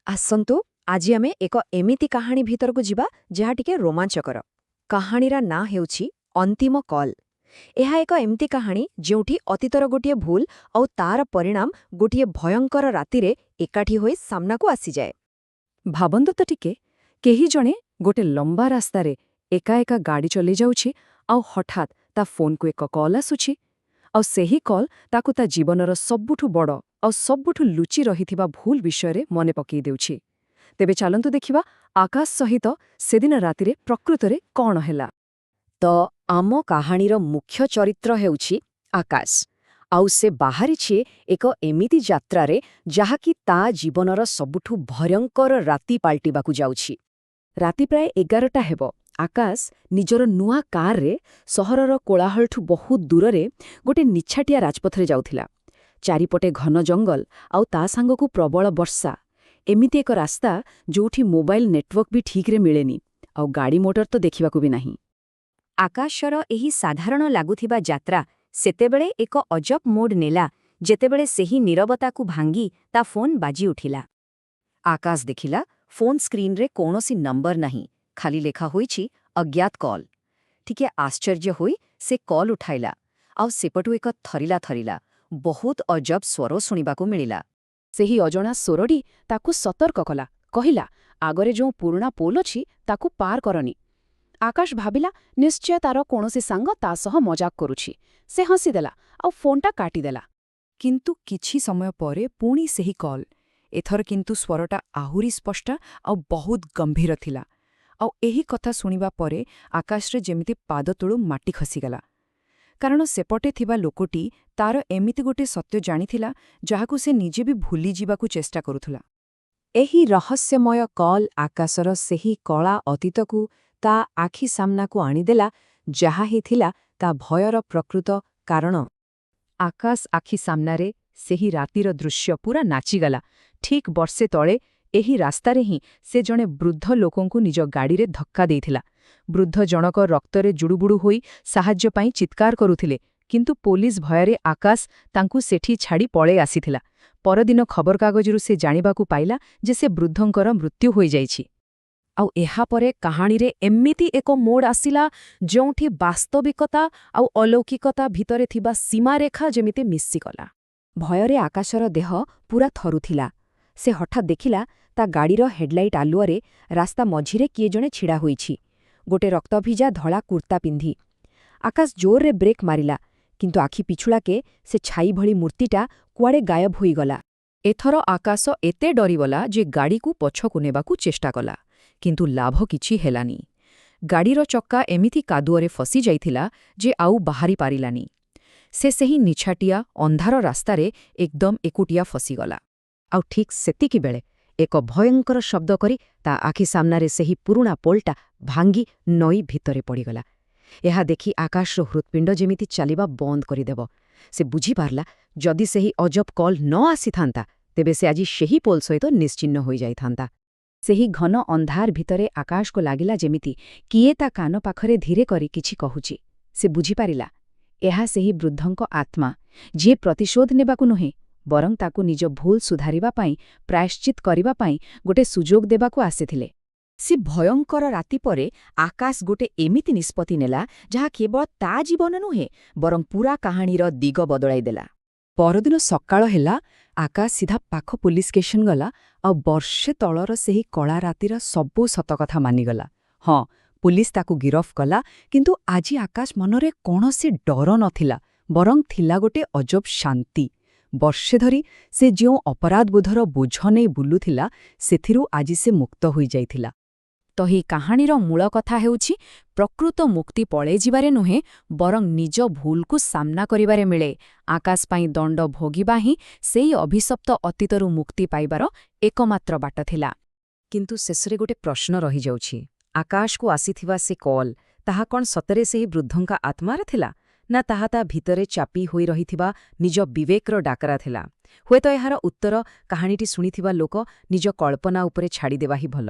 ଆସନ୍ତୁ, ଆଜି ଆମେ ଏକ ଏମିତି କାହାଣୀ ଭିତରକୁ ଯିବା ଯାହା ଟିକେ ରୋମାଞ୍ଚକର। କାହାଣୀର ନାଁ ହେଉଛି ଅନ୍ତିମ କଲ୍। ଏହା ଏକ ଏମିତି କାହାଣୀ ଯେଉଁଠି ଅତୀତର ଗୋଟିଏ ଭୁଲ ଆଉ ତାର ପରିଣାମ ଗୋଟିଏ ଭୟଙ୍କର ରାତିରେ ଏକାଠି ହୋଇ ସାମ୍ନାକୁ ଆସିଯାଏ। ଭାବନ୍ତୁ ତ ଟିକେ, କେହି ଜଣେ ଗୋଟେ ଲମ୍ବା ରାସ୍ତାରେ ଏକା ଏକା ଗାଡ଼ି ଚଲେଇ ଯାଉଛି ଆଉ ହଠାତ୍ ତା ଫୋନ୍କୁ ଏକ କଲ୍ ଆସୁଛି। ଆଉ ସେହି କଲ୍ ତାକୁ ତା ଜୀବନର ସବୁଠୁ ବଡ଼ ଆଉ ସବୁଠୁ ଲୁଚି ରହିଥିବା ଭୁଲ ବିଷୟରେ ମନେ ପକେଇ ଦେଉଛି। ତେବେ ଚାଲନ୍ତୁ ଦେଖିବା, ଆକାଶ ସହିତ ସେଦିନ ରାତିରେ ପ୍ରକୃତରେ କ'ଣ ହେଲା। ତ ଆମ କାହାଣୀର ମୁଖ୍ୟ ଚରିତ୍ର ହେଉଛି ଆକାଶ, ଆଉ ସେ ବାହାରିଛି ଏକ ଏମିତି ଯାତ୍ରାରେ ଯାହାକି ତା ଜୀବନର ସବୁଠୁ ଭୟଙ୍କର ରାତି ପାଲଟିବାକୁ ଯାଉଛି। ରାତି ପ୍ରାୟ 11ଟା ହେବ। ଆକାଶ ନିଜର ନୂଆ କାର୍ରେ ସହରର କୋଳାହଳଠୁ ବହୁତ ଦୂରରେ ଗୋଟେ ନିଛାଟିଆ ରାଜପଥରେ ଯାଉଥିଲା। ଚାରିପଟେ ଘନ ଜଙ୍ଗଲ ଆଉ ତା ସାଙ୍ଗକୁ ପ୍ରବଳ ବର୍ଷା। ଏମିତି ଏକ ରାସ୍ତା ଯୋଉଠି ମୋବାଇଲ ନେଟୱାର୍କ ବି ଠିକ୍ରେ ମିଳେନି, ଆଉ ଗାଡ଼ି ମୋଟର ତ ଦେଖିବାକୁ ବି ନାହିଁ। ଆକାଶର ଏହି ସାଧାରଣ ଲାଗୁଥିବା ଯାତ୍ରା ସେତେବେଳେ ଏକ ଅଜବ ମୋଡ଼ ନେଲା, ଯେତେବେଳେ ସେହି ନୀରବତାକୁ ଭାଙ୍ଗି ତା ଫୋନ୍ ବାଜି ଉଠିଲା। ଆକାଶ ଦେଖିଲା, ଫୋନ୍ ସ୍କ୍ରିନ୍ରେ କୌଣସି ନମ୍ବର ନାହିଁ, ଖାଲି ଲେଖା ହୋଇଛି ଅଜ୍ଞାତ କଲ୍। ଟିକେ ଆଶ୍ଚର୍ଯ୍ୟ ହୋଇ ସେ କଲ୍ ଉଠାଇଲା, ଆଉ ସେପଟୁ ଏକ ଥରିଲା ଥରିଲା, ବହୁତ ଅଜବ ସ୍ୱର ଶୁଣିବାକୁ ମିଳିଲା। ସେହି ଅଜଣା ସ୍ୱରଟି ତାକୁ ସତର୍କ କଲା। କହିଲା, ଆଗରେ ଯେଉଁ ପୁରୁଣା ପୋଲ ଅଛି, ତାକୁ ପାର କରନି। ଆକାଶ ଭାବିଲା, ନିଶ୍ଚୟ ତାର କୌଣସି ସାଙ୍ଗ ତା ସହ ମଜାକ କରୁଛି। ସେ ହସିଦେଲା ଆଉ ଫୋନ୍ଟା କାଟିଦେଲା। କିନ୍ତୁ କିଛି ସମୟ ପରେ ପୁଣି ସେହି କଲ୍। ଏଥର କିନ୍ତୁ ସ୍ୱରଟା ଆହୁରି ସ୍ପଷ୍ଟ ଆଉ ବହୁତ ଗମ୍ଭୀର ଥିଲା। ଆଉ ଏହି କଥା ଶୁଣିବା ପରେ ଆକାଶରେ ଯେମିତି ପାଦ ତଳୁ ମାଟି ଖସିଗଲା। କାରଣ ସେପଟେ ଥିବା ଲୋକଟି ତାର ଏମିତି ଗୋଟେ ସତ୍ୟ ଜାଣିଥିଲା, ଯାହାକୁ ସେ ନିଜେ ବି ଭୁଲିଯିବାକୁ ଚେଷ୍ଟା କରୁଥିଲା। ଏହି ରହସ୍ୟମୟ କଲ୍ ଆକାଶର ସେହି କଳା ଅତୀତକୁ ତା ଆଖି ସାମ୍ନାକୁ ଆଣିଦେଲା, ଯାହା ହିଁ ଥିଲା ତା ଭୟର ପ୍ରକୃତ କାରଣ। ଆକାଶ ଆଖି ସାମ୍ନାରେ ସେହି ରାତିର ଦୃଶ୍ୟ ପୂରା ନାଚିଗଲା। ଠିକ୍ ବର୍ଷେ ତଳେ ଏହି ରାସ୍ତାରେ ହିଁ ସେ ଜଣେ ବୃଦ୍ଧ ଲୋକଙ୍କୁ ନିଜ ଗାଡ଼ିରେ ଧକ୍କା ଦେଇଥିଲା। ବୃଦ୍ଧ ଜଣକ ରକ୍ତରେ ଜୁଡୁବୁଡୁ ହୋଇ ସାହାଯ୍ୟ ପାଇଁ ଚିତ୍କାର କରୁଥିଲେ, କିନ୍ତୁ ପୋଲିସ ଭୟରେ ଆକାଶ ତାଙ୍କୁ ସେଠି ଛାଡ଼ି ପଳେଇ ଆସିଥିଲା। ପରଦିନ ଖବରକାଗଜରୁ ସେ ଜାଣିବାକୁ ପାଇଲା ଯେ ସେ ବୃଦ୍ଧଙ୍କର ମୃତ୍ୟୁ ହୋଇଯାଇଛି। ଆଉ ଏହାପରେ କାହାଣୀରେ ଏମିତି ଏକ ମୋଡ଼ ଆସିଲା, ଯେଉଁଠି ବାସ୍ତବିକତା ଆଉ ଅଲୌକିକତା ଭିତରେ ଥିବା ସୀମାରେଖା ଯେମିତି ମିଶିଗଲା। ଭୟରେ ଆକାଶର ଦେହ ପୂରା ଥରୁଥିଲା। ସେ ହଠାତ୍ ଦେଖିଲା, ତା ଗାଡ଼ିର ହେଡ୍ଲାଇଟ୍ ଆଲୁଅରେ ରାସ୍ତା ମଝିରେ କିଏ ଜଣେ ଛିଡ଼ା ହୋଇଛି, ଗୋଟେ ରକ୍ତଭିଜା ଧଳା କୁର୍ତ୍ତା ପିନ୍ଧି। ଆକାଶ ଜୋରରେ ବ୍ରେକ୍ ମାରିଲା, କିନ୍ତୁ ଆଖି ପିଛୁଳାକେ ସେ ଛାଇ ଭଳି ମୂର୍ତ୍ତିଟା କୁଆଡ଼େ ଗାୟବ ହୋଇଗଲା। ଏଥର ଆକାଶ ଏତେ ଡରିଗଲା ଯେ ଗାଡ଼ିକୁ ପଛକୁ ନେବାକୁ ଚେଷ୍ଟା କଲା, କିନ୍ତୁ ଲାଭ କିଛି ହେଲାନି। ଗାଡ଼ିର ଚକା ଏମିତି କାଦୁଅରେ ଫସି ଯାଇଥିଲା ଯେ ଆଉ ବାହାରି ପାରିଲାନି। ସେ ସେହି ନିଛାଟିଆ ଅନ୍ଧାର ରାସ୍ତାରେ ଏକଦମ ଏକୁଟିଆ ଫସିଗଲା। ଆଉ ଠିକ୍ ସେତିକିବେଳେ ଏକ ଭୟଙ୍କର ଶବ୍ଦ କରି ତା ଆଖି ସାମ୍ନାରେ ସେହି ପୁରୁଣା ପୋଲଟା ଭାଙ୍ଗି ନଈ ଭିତରେ ପଡ଼ିଗଲା। ଏହା ଦେଖି ଆକାଶର ହୃତ୍ପିଣ୍ଡ ଯେମିତି ଚାଲିବା ବନ୍ଦ କରିଦେବ। ସେ ବୁଝିପାରିଲା, ଯଦି ସେହି ଅଜବ କଲ୍ ନ ଆସିଥାନ୍ତା, ତେବେ ସେ ଆଜି ସେହି ପୋଲ ସହିତ ନିଶ୍ଚିହ୍ନ ହୋଇଯାଇଥାନ୍ତା। ସେହି ଘନ ଅନ୍ଧାର ଭିତରେ ଆକାଶକୁ ଲାଗିଲା ଯେମିତି କିଏ ତା କାନ ପାଖରେ ଧୀରେ କରି କିଛି କହୁଛି। ସେ ବୁଝିପାରିଲା, ଏହା ସେହି ବୃଦ୍ଧଙ୍କ ଆତ୍ମା, ଯିଏ ପ୍ରତିଶୋଧ ନେବାକୁ ନୁହେଁ, ବରଂ ତାକୁ ନିଜ ଭୁଲ ସୁଧାରିବା ପାଇଁ, ପ୍ରାୟଶ୍ଚିତ କରିବା ପାଇଁ ଗୋଟେ ସୁଯୋଗ ଦେବାକୁ ଆସିଥିଲେ। ସେ ଭୟଙ୍କର ରାତି ପରେ ଆକାଶ ଗୋଟେ ଏମିତି ନିଷ୍ପତ୍ତି ନେଲା, ଯାହା କେବଳ ତା ଜୀବନ ନୁହେଁ, ବରଂ ପୂରା କାହାଣୀର ଦିଗ ବଦଳାଇଦେଲା। ପରଦିନ ସକାଳ ହେଲା। ଆକାଶ ସିଧା ପାଖ ପୋଲିସ ଷ୍ଟେସନ ଗଲା ଆଉ ବର୍ଷେ ତଳର ସେହି କଳା ରାତିର ସବୁ ସତକଥା ମାନିଗଲା। ହଁ, ପୁଲିସ ତାକୁ ଗିରଫ କଲା, କିନ୍ତୁ ଆଜି ଆକାଶ ମନରେ କୌଣସି ଡର ନଥିଲା, ବରଂ ଥିଲା ଗୋଟେ ଅଜବ ଶାନ୍ତି। ବର୍ଷେ ଧରି ସେ ଯେଉଁ ଅପରାଧବୋଧର ବୋଝ ନେଇ ବୁଲୁଥିଲା, ସେଥିରୁ ଆଜି ସେ ମୁକ୍ତ ହୋଇଯାଇଥିଲା। ତ ଏହି କାହାଣୀର ମୂଳ କଥା ହେଉଛି, ପ୍ରକୃତ ମୁକ୍ତି ପଳେଇଯିବାରେ ନୁହେଁ, ବରଂ ନିଜ ଭୁଲକୁ ସାମ୍ନା କରିବାରେ ମିଳେ। ଆକାଶ ପାଇଁ ଦଣ୍ଡ ଭୋଗିବା ହିଁ ସେଇ ଅଭିଶପ୍ତ ଅତୀତରୁ ମୁକ୍ତି ପାଇବାର ଏକମାତ୍ର ବାଟ ଥିଲା। କିନ୍ତୁ ଶେଷରେ ଗୋଟେ ପ୍ରଶ୍ନ ରହିଯାଉଛି। ଆକାଶକୁ ଆସିଥିବା ସେ କଲ୍, ତାହା କ'ଣ ସତରେ ସେହି ବୃଦ୍ଧଙ୍କ ଆତ୍ମାର ଥିଲା, ନା ତାହା ତା ଭିତରେ ଚାପି ହୋଇ ରହିଥିବା ନିଜ ବିବେକର ଡାକରା ଥିଲା? ହୁଏତ ଏହାର ଉତ୍ତର କାହାଣୀଟି ଶୁଣିଥିବା ଲୋକ ନିଜ କଳ୍ପନା ଉପରେ ଛାଡ଼ିଦେବା ହିଁ ଭଲ।